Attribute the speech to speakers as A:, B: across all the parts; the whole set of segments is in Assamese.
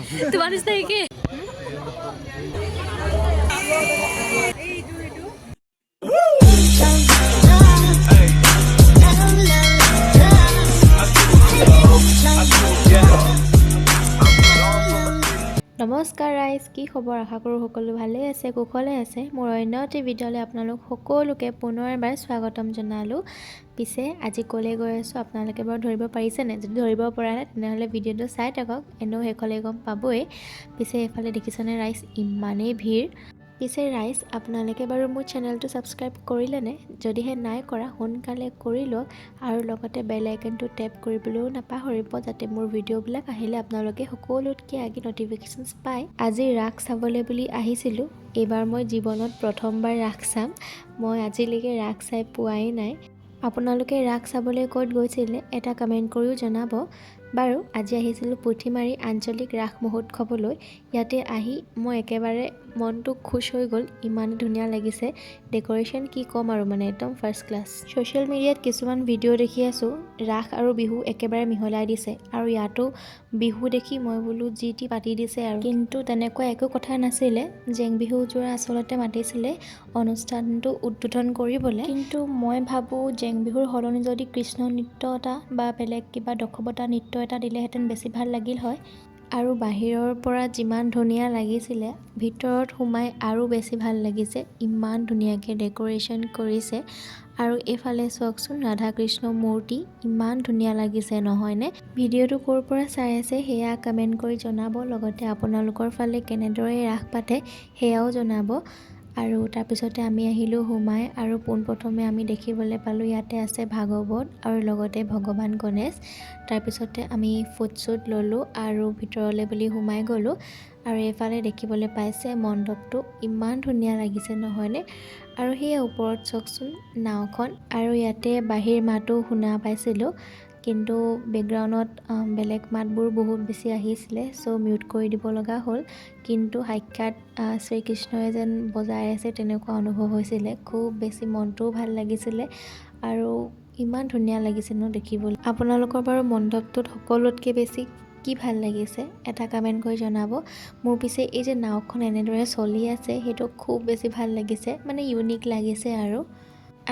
A: তোমাৰ নিচিনা একে। নমস্কাৰ ৰাইজ, কি খবৰ? আশা কৰোঁ সকলো ভালেই আছে, কুশলে আছে। মোৰ অন্য এটি ভিডিঅ'লৈ আপোনালোক সকলোকে পুনৰ এবাৰ স্বাগতম জনালোঁ। পিছে আজি ক'লৈ গৈ আছোঁ, আপোনালোকে বাৰু ধৰিব পাৰিছেনে? যদি ধৰিব পৰা নাই, তেনেহ'লে ভিডিঅ'টো চাই থাকক, এনেও শেষলৈ গম পাবই। পিছে এইফালে দেখিছেনে ৰাইজ, ইমানেই ভিৰ। পিছে ৰাইজ, আপোনালোকে বাৰু মোৰ চেনেলটো ছাবস্ক্ৰাইব কৰিলেনে? যদিহে নাই কৰা, সোনকালে কৰি লওক আৰু লগতে বেল আইকনটো টেপ কৰিবলৈও নাপাহৰিব, যাতে মোৰ ভিডিঅ'বিলাক আহিলে আপোনালোকে সকলোতকৈ আগে ন'টিফিকেশ্যনছ পায়। আজি ৰাস চাবলৈ বুলি আহিছিলোঁ। এইবাৰ মই জীৱনত প্ৰথমবাৰ ৰাস চাম। মই আজিলৈকে ৰাস চাই পোৱাই নাই। আপোনালোকে ৰাস চাবলৈ ক'ত গৈছিলে, এটা কমেণ্ট কৰিও জনাব। বাৰু, আজি আহিছিলোঁ পুথিমাৰী আঞ্চলিক ৰাস মহোৎসৱলৈ। ইয়াতে আহি মই একেবাৰে মনটো খুচ হৈ গ'ল, ইমানেই ধুনীয়া লাগিছে। ডেক'ৰেশ্যন কি ক'ম আৰু, মানে একদম ফাৰ্ষ্ট ক্লাছ। ছ'চিয়েল মিডিয়াত কিছুমান ভিডিঅ' দেখি আছোঁ, ৰাস আৰু বিহু একেবাৰে মিহলাই দিছে আৰু ইয়াতো বিহু দেখি মই বোলো যি টি পাতি দিছে আৰু। কিন্তু তেনেকুৱা একো কথা নাছিলে। জেং বিহু যোৰা আচলতে মাতিছিলে অনুষ্ঠানটো উদ্বোধন কৰিবলৈ। কিন্তু মই ভাবোঁ, জেং বিহুৰ সলনি যদি কৃষ্ণ নৃত্য এটা বা বেলেগ কিবা দশৱতাৰ নৃত্য এটা দিলেহেঁতেন, বেছি ভাল লাগিল হয়। আৰু বাহিৰৰ পৰা যিমান ধুনীয়া লাগিছিলে, ভিতৰত সোমাই আৰু বেছি ভাল লাগিছে। ইমান ধুনীয়াকৈ ডেক'ৰেশ্যন কৰিছে। আৰু এইফালে চাওকচোন, ৰাধা কৃষ্ণ মূৰ্তি ইমান ধুনীয়া লাগিছে নহয়নে? ভিডিঅ'টো ক'ৰ পৰা চাই আছে, সেয়া কমেণ্ট কৰি জনাব। লগতে আপোনালোকৰ ফালে কেনেদৰে ৰাস পাতে, সেয়াও জনাব। আৰু তাৰপিছতে আমি আহিলোঁ সোমাই আৰু পোনপ্ৰথমে আমি দেখিবলৈ পালোঁ, ইয়াতে আছে ভাগৱত আৰু লগতে ভগৱান গণেশ। তাৰপিছতে আমি ফুট চুট ল'লোঁ আৰু ভিতৰলৈ বুলি সোমাই গ'লোঁ। আৰু এইফালে দেখিবলৈ পাইছে মণ্ডপটো, ইমান ধুনীয়া লাগিছে নহয়নে? আৰু সেয়া ওপৰত চাওকচোন নাওখন। আৰু ইয়াতে বাঁহীৰ মাতো শুনা পাইছিলোঁ, কিন্তু বেকগ্ৰাউণ্ডত বেলেগ মাতবোৰ বহুত বেছি আহিছিলে, চ' মিউট কৰি দিব লগা হ'ল। কিন্তু সাক্ষাৎ শ্ৰীকৃষ্ণই যেন বজাই আছে, তেনেকুৱা অনুভৱ হৈছিলে। খুব বেছি মনটোও ভাল লাগিছিলে আৰু ইমান ধুনীয়া লাগিছে ন দেখিবলৈ। আপোনালোকৰ বাৰু মণ্ডপটোত সকলোতকৈ বেছি কি ভাল লাগিছে, এটা কমেণ্ট কৰি জনাব। মোৰ পিছে এই যে নাওখন এনেদৰে চলি আছে, সেইটো খুব বেছি ভাল লাগিছে, মানে ইউনিক লাগিছে। আৰু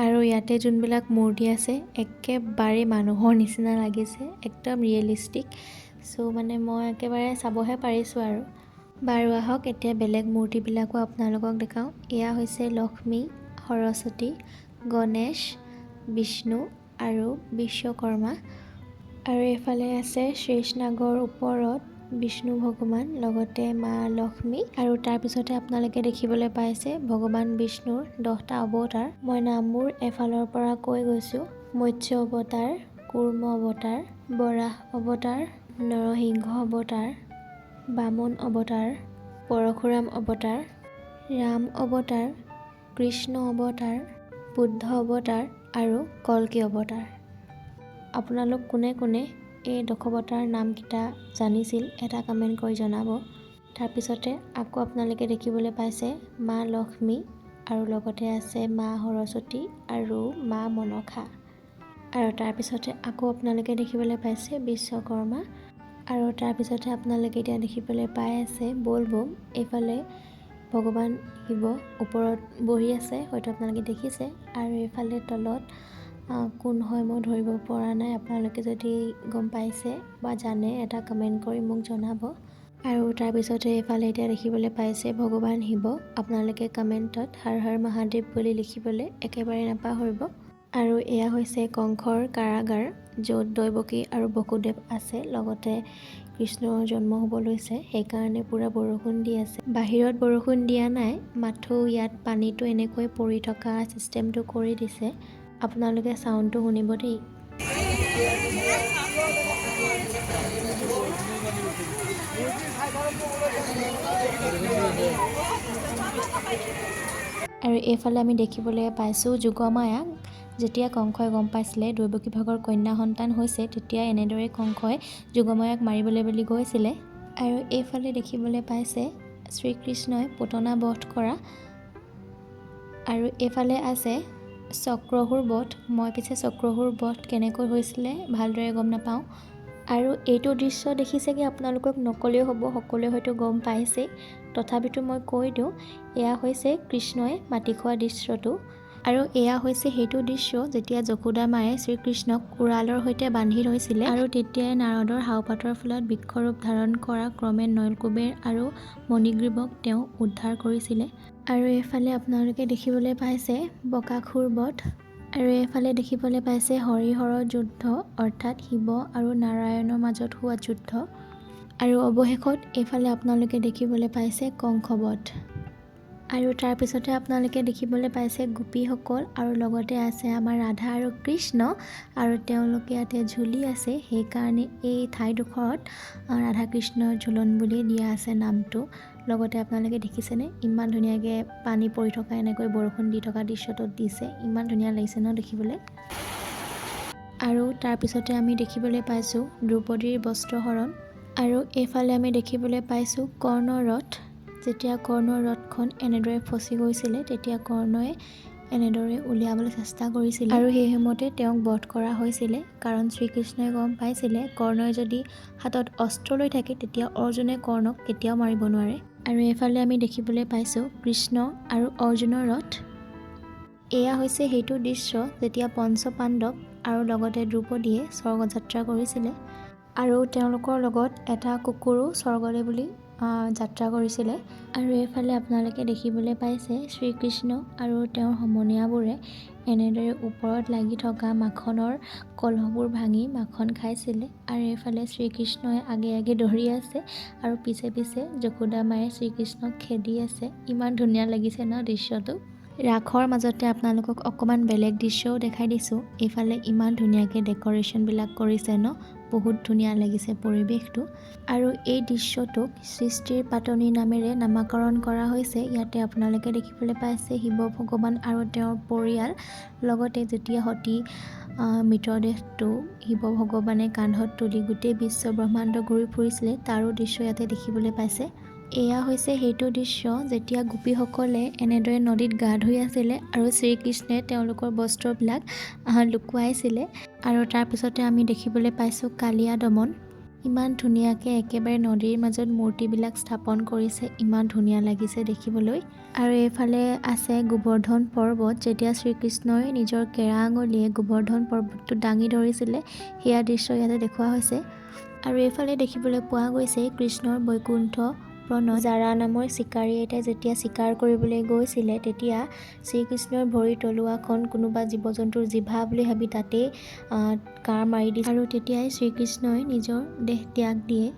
A: আৰু ইয়াতে যোনবিলাক মূৰ্তি আছে, একেবাৰে মানুহৰ নিচিনা লাগিছে, একদম ৰিয়েলিষ্টিক। চ' মানে মই একেবাৰে চাবহে পাৰিছোঁ আৰু। বাৰু, আহক, এতিয়া বেলেগ মূৰ্তিবিলাকো আপোনালোকক দেখাওঁ। এয়া হৈছে লক্ষ্মী, সৰস্বতী, গণেশ, বিষ্ণু আৰু বিশ্বকৰ্মা। আৰু এইফালে আছে শেষনাগৰ ওপৰত বিষ্ণু ভগৱান, লগতে মা লক্ষ্মী। আৰু তাৰপিছতে আপোনালোকে দেখিবলৈ পাইছে ভগৱান বিষ্ণুৰ 10টা অৱতাৰ। মই নামবোৰ এফালৰ পৰা কৈ গৈছোঁ: মৎস্য অৱতাৰ, কুৰ্ম অৱতাৰ, বৰাহ অৱতাৰ, নৰসিংহ অৱতাৰ, বামন অৱতাৰ, পৰশুৰাম অৱতাৰ, ৰাম অৱতাৰ, কৃষ্ণ অৱতাৰ, বুদ্ধ অৱতাৰ আৰু কল্কি অৱতাৰ। আপোনালোক কোনে কোনে এই দশৱতাৰ নামকেইটা জানিছিল, এটা কমেণ্ট কৰি জনাব। তাৰপিছতে আকৌ আপোনালোকে দেখিবলৈ পাইছে মা লক্ষ্মী আৰু লগতে আছে মা সৰস্বতী আৰু মা মনসা। আৰু তাৰপিছতে আকৌ আপোনালোকে দেখিবলৈ পাইছে বিশ্বকৰ্মা। আৰু তাৰপিছতে আপোনালোকে এতিয়া দেখিবলৈ পাই আছে বলবম। এইফালে ভগৱান শিৱ ওপৰত বহি আছে, হয়তো আপোনালোকে দেখিছে। আৰু এইফালে তলত কোন হয়, মই ধৰিব পৰা নাই। আপোনালোকে যদি গম পাইছে বা জানে, এটা কমেণ্ট কৰি মোক জনাব। আৰু তাৰপিছতে এইফালে এতিয়া দেখিবলৈ পাইছে ভগৱান শিৱ। আপোনালোকে কমেণ্টত হৰ হৰ মহাদেৱ বুলি লিখিবলৈ একেবাৰে নাপাহৰিব। আৰু এয়া হৈছে কংসৰ কাৰাগাৰ, য'ত দৈৱকী আৰু বসুদেৱ আছে। লগতে কৃষ্ণৰ জন্ম হ'ব লৈছে, সেইকাৰণে পূৰা বৰষুণ দি আছে। বাহিৰত বৰষুণ দিয়া নাই, মাথো ইয়াত পানীটো এনেকৈ পৰি থকা ছিষ্টেমটো কৰি দিছে। আপোনালোকে চাউণ্ডটো শুনিব দেই। আৰু এইফালে আমি দেখিবলৈ পাইছোঁ যোগমায়াক। যেতিয়া কংসই গম পাইছিলে দৈৱকী ভাগৰ কন্যা সন্তান হৈছে, তেতিয়া এনেদৰে কংসই যোগমায়াক মাৰিবলৈ বুলি গৈছিলে। আৰু এইফালে দেখিবলৈ পাইছে শ্ৰীকৃষ্ণই পুতনা বধ কৰা। আৰু এইফালে আছে চক্ৰসুৰ বধ। মই পিছে চক্ৰসুৰ বধ কেনেকৈ হৈছিলে ভালদৰে গম নাপাওঁ। আৰু এইটো দৃশ্য দেখিছেগৈ আপোনালোকক নক'লেও হ'ব, সকলোৱে হয়তো গম পাইছেই, তথাপিতো মই কৈ দিওঁ, এয়া হৈছে কৃষ্ণই মাটি খোৱা দৃশ্যটো। আৰু এয়া হৈছে সেইটো দৃশ্য যেতিয়া যশোদা মায়ে শ্ৰীকৃষ্ণক উৰালৰ সৈতে বান্ধি থৈছিলে আৰু তেতিয়াই নাৰদৰ হাওপাতৰ ফলত বৃক্ষৰূপ ধাৰণ কৰা ক্ৰমে নলকুবেৰ আৰু মণিগ্ৰীৱক তেওঁ উদ্ধাৰ কৰিছিলে। আৰু এইফালে আপোনালোকে দেখিবলৈ পাইছে বকাসুৰ বধ। আৰু এইফালে দেখিবলৈ পাইছে হৰিহৰৰ যুদ্ধ, অৰ্থাৎ শিৱ আৰু নাৰায়ণৰ মাজত হোৱা যুদ্ধ। আৰু অৱশেষত এইফালে আপোনালোকে দেখিবলৈ পাইছে কংসবধ। আৰু তাৰপিছতে আপোনালোকে দেখিবলৈ পাইছে গোপীসকল আৰু লগতে আছে আমাৰ ৰাধা আৰু কৃষ্ণ, আৰু তেওঁলোকে ইয়াতে ঝুলি আছে, সেইকাৰণে এই ঠাইডোখৰত ৰাধা কৃষ্ণৰ ঝুলন বুলিয়ে দিয়া আছে নামটো। লগতে আপোনালোকে দেখিছেনে ইমান ধুনীয়াকৈ পানী পৰি থকা, এনেকৈ বৰষুণ দি থকা দৃশ্যটোত দিছে, ইমান ধুনীয়া লাগিছে ন দেখিবলৈ। আৰু তাৰপিছতে আমি দেখিবলৈ পাইছোঁ দ্ৰৌপদীৰ বস্ত্ৰহৰণ। আৰু এইফালে আমি দেখিবলৈ পাইছোঁ কৰ্ণৰ ৰথ। যেতিয়া কৰ্ণৰ ৰথখন এনেদৰে ফচি গৈছিলে তেতিয়া কৰ্ণই এনেদৰে উলিয়াবলৈ চেষ্টা কৰিছিলে আৰু সেই সময়তে তেওঁক বধ কৰা হৈছিলে, কাৰণ শ্ৰীকৃষ্ণই গম পাইছিলে কৰ্ণই যদি হাতত অস্ত্ৰ লৈ থাকে তেতিয়া অৰ্জুনে কৰ্ণক কেতিয়াও মাৰিব নোৱাৰে। আৰু এইফালে আমি দেখিবলৈ পাইছোঁ কৃষ্ণ আৰু অৰ্জুনৰ ৰথ। এয়া হৈছে সেইটো দৃশ্য যেতিয়া পঞ্চপাণ্ডৱ আৰু লগতে দ্ৰৌপদীয়ে স্বৰ্গযাত্ৰা কৰিছিলে আৰু তেওঁলোকৰ লগত এটা কুকুৰো স্বৰ্গলৈ বুলি যাত্ৰা কৰিছিলে। আৰু এইফালে আপোনালোকে দেখিবলৈ পাইছে শ্ৰীকৃষ্ণ আৰু তেওঁৰ সমনীয়াবোৰে এনেদৰে ওপৰত লাগি থকা মাখনৰ কলহবোৰ ভাঙি মাখন খাইছিলে। আৰু এইফালে শ্ৰীকৃষ্ণই আগে আগে দৌৰি আছে আৰু পিছে পিছে যশোদা মায়ে শ্ৰীকৃষ্ণক খেদি আছে। ইমান ধুনীয়া লাগিছে ন দৃশ্যটো। ৰাসৰ মাজতে আপোনালোকক অকণমান বেলেগ দৃশ্যও দেখাই দিছোঁ। এইফালে ইমান ধুনীয়াকৈ ডেক'ৰেশ্যনবিলাক কৰিছে ন, বহুত ধুনীয়া লাগিছে পৰিৱেশটো। আৰু এই দৃশ্যটোক সৃষ্টিৰ পাতনি নামেৰে নামাকৰণ কৰা হৈছে। ইয়াতে আপোনালোকে দেখিবলৈ পাইছে শিৱ ভগৱান আৰু তেওঁৰ পৰিয়াল, লগতে যেতিয়া সতী মৃতদেহটো শিৱ ভগৱানে কান্ধত তুলি গোটেই বিশ্ব ব্ৰহ্মাণ্ড ঘূৰি ফুৰিছিলে তাৰো দৃশ্য ইয়াতে দেখিবলৈ পাইছে। এয়া হৈছে সেইটো দৃশ্য যেতিয়া গোপীসকলে এনেদৰে নদীত গা ধুই আছিলে আৰু শ্ৰীকৃষ্ণই তেওঁলোকৰ বস্ত্ৰবিলাক লুকুৱাইছিলে। আৰু তাৰপিছতে আমি দেখিবলৈ পাইছোঁ কালিয়া দমন। ইমান ধুনীয়াকৈ একেবাৰে নদীৰ মাজত মূৰ্তিবিলাক স্থাপন কৰিছে, ইমান ধুনীয়া লাগিছে দেখিবলৈ। আৰু এইফালে আছে গোবৰ্ধন পৰ্বত, যেতিয়া শ্ৰীকৃষ্ণই নিজৰ কেৰা আঙুলিয়ে গোবৰ্ধন পৰ্বতটো দাঙি ধৰিছিলে সেয়া দৃশ্য ইয়াতে দেখুওৱা হৈছে। আৰু এইফালে দেখিবলৈ পোৱা গৈছে কৃষ্ণৰ বৈকুণ্ঠ প্ৰণয়। জাৰা নামৰ চিকাৰী এটাই যেতিয়া চিকাৰ কৰিবলৈ গৈছিলে তেতিয়া শ্ৰীকৃষ্ণৰ ভৰিৰ তলুৱাখন কোনোবা জীৱ জন্তুৰ জিভা বুলি ভাবি তাতেই কাঁড় মাৰি দিছিল আৰু তেতিয়াই শ্ৰীকৃষ্ণই নিজৰ দেহ ত্যাগ দিয়ে।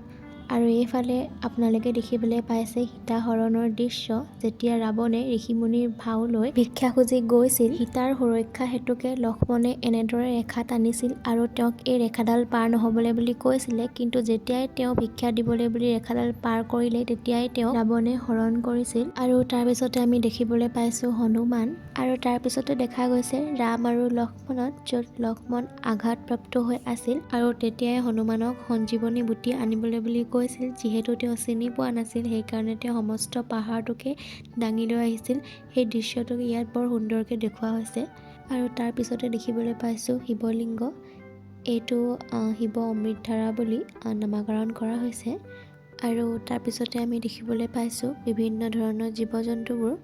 A: আৰু এইফালে আপোনালোকে দেখিবলৈ পাইছে সীতাহৰণৰ দৃশ্য, যেতিয়া ৰাৱণে ঋষিমুনিৰ ভাও লৈ ভিক্ষা খুজি গৈছিল, সীতাৰ সুৰক্ষা হেতুকে লক্ষ্মণে এনেদৰে ৰেখা টানিছিল আৰু তেওঁক এই ৰেখাডাল পাৰ নহ'বলৈ বুলি কৈছিলে, কিন্তু যেতিয়াই তেওঁ ভিক্ষা দিবলৈ বুলি ৰেখাডাল পাৰ কৰিলে তেতিয়াই তেওঁ ৰাৱণে হৰণ কৰিছিল। আৰু তাৰপিছতে আমি দেখিবলৈ পাইছোঁ হনুমান। আৰু তাৰপিছতে দেখা গৈছে ৰাম আৰু লক্ষ্মণত, য'ত লক্ষ্মণ আঘাতপ্ৰাপ্ত হৈ আছিল আৰু তেতিয়াই হনুমানক সঞ্জীৱনী বুটি আনিবলৈ বুলি কৈছিল, যিহেতু তেওঁ চিনি পোৱা নাছিল সেইকাৰণে তেওঁ সমস্ত পাহাৰটোকে দাঙি লৈ আহিছিল। সেই দৃশ্যটোক ইয়াত বৰ সুন্দৰকৈ দেখুওৱা হৈছে। আৰু তাৰপিছতে দেখিবলৈ পাইছোঁ শিৱলিংগ, এইটো শিৱ অমৃতধাৰা বুলি নামাকৰণ কৰা হৈছে। আৰু তাৰপিছতে আমি দেখিবলৈ পাইছোঁ বিভিন্ন ধৰণৰ জীৱ জন্তুবোৰ।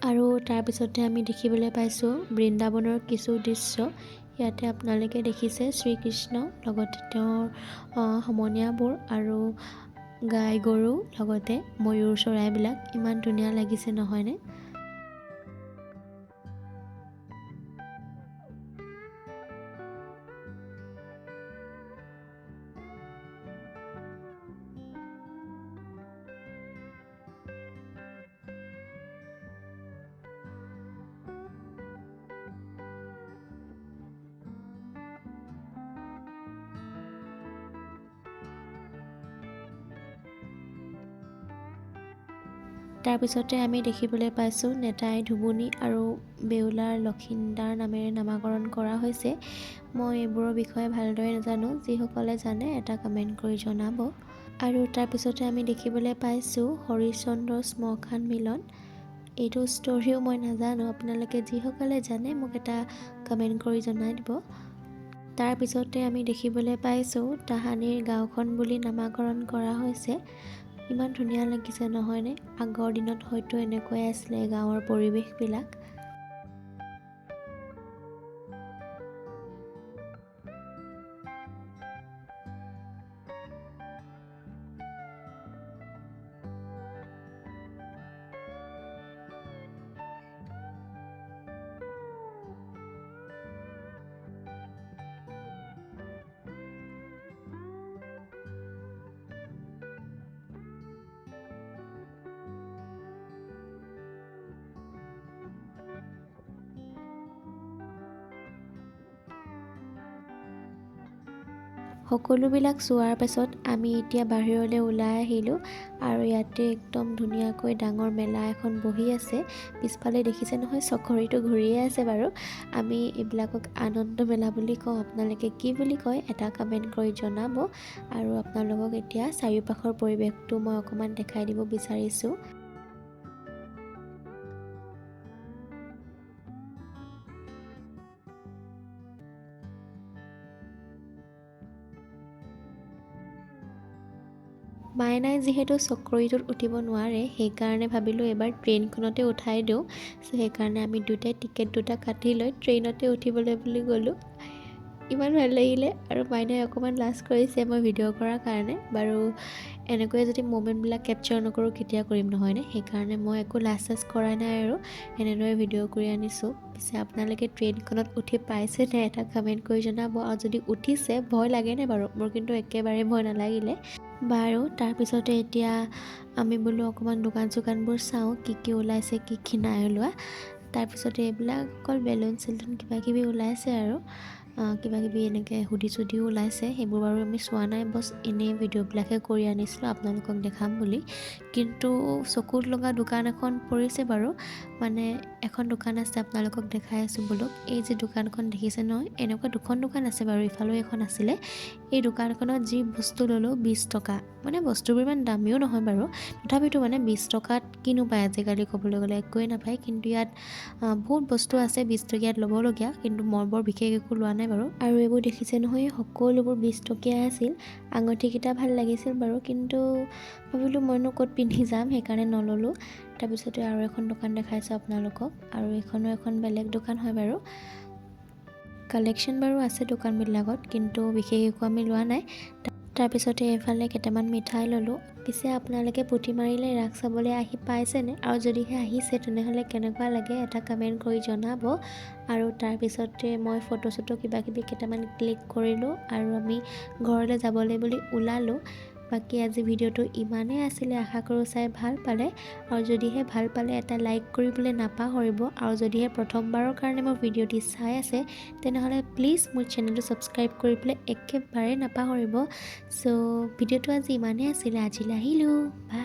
A: আৰু তাৰপিছতে আমি দেখিবলৈ পাইছোঁ বৃন্দাবনৰ কিছু দৃশ্য। ইয়াতে আপোনালোকে দেখিছে শ্ৰীকৃষ্ণ লগতে তেওঁৰ সমনীয়াবোৰ আৰু গাই গৰু লগতে ময়ূৰ চৰাইবিলাক, ইমান ধুনীয়া লাগিছে নহয়নে? তাৰপিছতে আমি দেখিবলৈ পাইছোঁ নেতাই ধুবুনী আৰু বেউলাৰ লখিন্দাৰ নামেৰে নামাকৰণ কৰা হৈছে। মই এইবোৰৰ বিষয়ে ভালদৰে নাজানো, যিসকলে জানে এটা কমেণ্ট কৰি জনাব। আৰু তাৰপিছতে আমি দেখিবলৈ পাইছোঁ হৰিশ্চন্দ্ৰ শ্মশান মিলন। এইটো ষ্টৰিও মই নাজানো, আপোনালোকে যিসকলে জানে মোক এটা কমেণ্ট কৰি জনাই দিব। তাৰপিছতে আমি দেখিবলৈ পাইছোঁ তাহানিৰ গাঁওখন বুলি নামাকৰণ কৰা হৈছে। ইমান ধুনীয়া লাগিছে নহয়নে? আগৰ দিনত হয়তো এনেকুৱাই আছিলে গাঁৱৰ পৰিৱেশবিলাক। সকলোবিলাক চোৱাৰ পাছত আমি এতিয়া বাহিৰলৈ ওলাই আহিলোঁ আৰু ইয়াতে একদম ধুনীয়াকৈ ডাঙৰ মেলা এখন বহি আছে। পিছফালে দেখিছে নহয় চকৰিটো ঘূৰিয়ে আছে বাৰু। আমি এইবিলাকক আনন্দ মেলা বুলি কওঁ, আপোনালোকে কি বুলি কয় এটা কমেণ্ট কৰি জনাব। আৰু আপোনালোকক এতিয়া চাৰিওপাশৰ পৰিৱেশটো মই অকণমান দেখাই দিব বিচাৰিছোঁ। মাইনাই যিহেতু চকৰিটোত উঠিব নোৱাৰে, সেইকাৰণে ভাবিলোঁ এবাৰ ট্ৰেইনখনতে উঠাই দিওঁ। সেইকাৰণে আমি দুটাই টিকেট দুটা কাটি লৈ ট্ৰেইনতে উঠিবলৈ বুলি গ'লোঁ। ইমান ভাল লাগিলে আৰু মাইনাই অকণমান লাজ কৰিছে মই ভিডিঅ' কৰাৰ কাৰণে। বাৰু এনেকৈয়ে যদি ম'মেণ্টবিলাক কেপচাৰ নকৰোঁ কেতিয়া কৰিম নহয়নে? সেইকাৰণে মই একো লাজ চাজ কৰা নাই আৰু এনেদৰে ভিডিঅ' কৰি আনিছোঁ। পিছে আপোনালোকে ট্ৰেইনখনত উঠি পাইছেনে এটা কমেণ্ট কৰি জনাব। আৰু যদি উঠিছে ভয় লাগেনে বাৰু? মোৰ কিন্তু একেবাৰে ভয় নালাগিলে বাৰু। তাৰপিছতে এতিয়া আমি বোলো অকণমান দোকান চোকানবোৰ চাওঁ, কি কি ওলাইছে কি কি নাই ওলোৱা। তাৰপিছতে এইবিলাক অকল বেলুন চেলুন কিবা কিবি ওলাইছে আৰু কিবা কিবি এনেকৈ হুডি চুডিও ওলাইছে। সেইবোৰ বাৰু আমি চোৱা নাই, বছ এনেই ভিডিঅ'বিলাকহে কৰি আনিছিলোঁ আপোনালোকক দেখাম বুলি। কিন্তু চকুত লগা দোকান এখন পৰিছে বাৰু, মানে এখন দোকান আছে আপোনালোকক দেখাই আছোঁ বোলক। এই যে দোকানখন দেখিছে নহয়, এনেকুৱা দুখন দোকান আছে বাৰু, ইফালেও এখন আছিলে। এই দোকানখনত যি বস্তু ল'লোঁ 20 টকা, মানে বস্তুবোৰ ইমান দামীও নহয় বাৰু, তথাপিতো মানে 20 টকাত কিনো পায় আজিকালি ক'বলৈ গ'লে একোৱেই নাপায়। কিন্তু ইয়াত বহুত বস্তু আছে 20 টকীয়াত ল'বলগীয়া, কিন্তু মই বৰ বিশেষ একো লোৱা নাই বাৰু। আৰু এইবোৰ দেখিছে নহয়, সকলোবোৰ 20 টকীয়া আছিল। আঙুঠিকেইটা ভাল লাগিছিল বাৰু, কিন্তু ভাবিলোঁ মইনো ক'ত পিন্ধি যাম, সেইকাৰণে নল'লোঁ। তাৰপিছতে আৰু এখন দোকান দেখাইছোঁ আপোনালোকক, আৰু এইখনো এখন বেলেগ দোকান হয় বাৰু। কালেকশ্যন বাৰু আছে দোকানবিলাকত, কিন্তু বিশেষ একো আমি লোৱা নাই। তাৰপিছতে এইফালে কেইটামান মিঠাই ল'লোঁ। পিছে আপোনালোকে পুথিমাৰিলৈ ৰাস চাবলৈ আহি পাইছেনে? আৰু যদিহে আহিছে তেনেহ'লে কেনেকুৱা লাগে এটা কমেণ্ট কৰি জনাব। আৰু তাৰপিছতে মই ফটো চটো কিবা কিবি কেইটামান ক্লিক কৰিলোঁ আৰু আমি ঘৰলৈ যাবলৈ বুলি ওলালোঁ। বাকী আজি ভিডিঅ'টো ইমানেই আছিলে, আশা কৰোঁ চাই ভাল পালে। আৰু যদিহে ভাল পালে এটা লাইক কৰিবলৈ নাপাহৰিব। আৰু যদিহে প্ৰথমবাৰৰ কাৰণে মোৰ ভিডিঅ'টি চাই আছে তেনেহ'লে প্লিজ মোৰ চেনেলটো ছাবস্ক্ৰাইব কৰিবলৈ একেবাৰে নাপাহৰিব। চ' ভিডিঅ'টো আজি ইমানেই আছিলে, আজিলৈ আহিলোঁ, বাই।